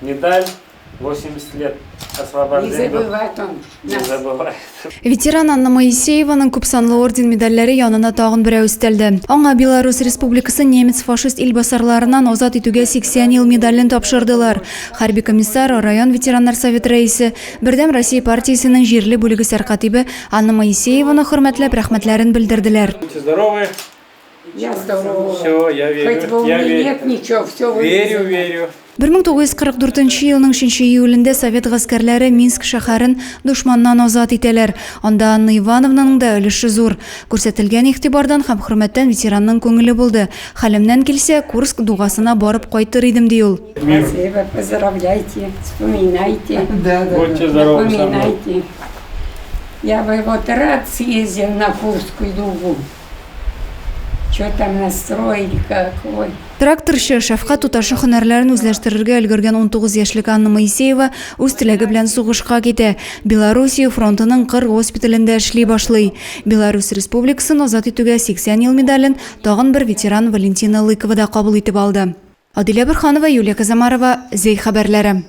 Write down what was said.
Медаль 80 лет освобождения. Не забывает он Не нас. забывает. Ветеран Анна Моисееваның күпсанлы орден-медальләре янына тагын берәү өстәлде. Аңа Беларусь Республикасын немец-фашист илбасарларыннан азат итүгә 80 ел медален тапшырдылар. Хәрби комиссар, район ветераннар советы рәисе, Бердәм Россия партиясенең җирле бүлеге сәркатибе Анна Моисееваны хөрмәтләп рәхмәтләрен белдерделәр. Будьте здоровы. Я здорова. Все, я верю. Хоть бы у я меня верю. нет ничего, все Верю, верю. 1944 елның 3 июлендә совет гаскәрләре Минск шәһәрен дошманнан азат итәләр. Анда Анна Ивановнаның да өлеше зур. Күрсәтелгән игътибардан һәм хөрмәттән ветеранның күңеле булды. Хәлемнән килсә, Курск дугасына барып кайтыр идем, ди ул. Спасибо, поздравляйте, вспоминайте. Да, да. Будьте здоровы со мной. Напоминайте. Я бы вот рад съездил на Курскую дугу. Что там настроили, как, ой. Тракторчы, шәфкать туташы һөнәрләрен үзләштерергә өлгергән 19 яшьлек Анна Моисеева үз теләге белән сугышка китә. Белоруссия фронтының кыр госпиталендә эшли башлый. Беларусь Республикасын азат итүгә 80 ел медален тагын бер ветеран Валентина Лыкова да кабул итеп алды. Адилә Борһанова, Юлия Казамарова, Зәй хәбәрләре.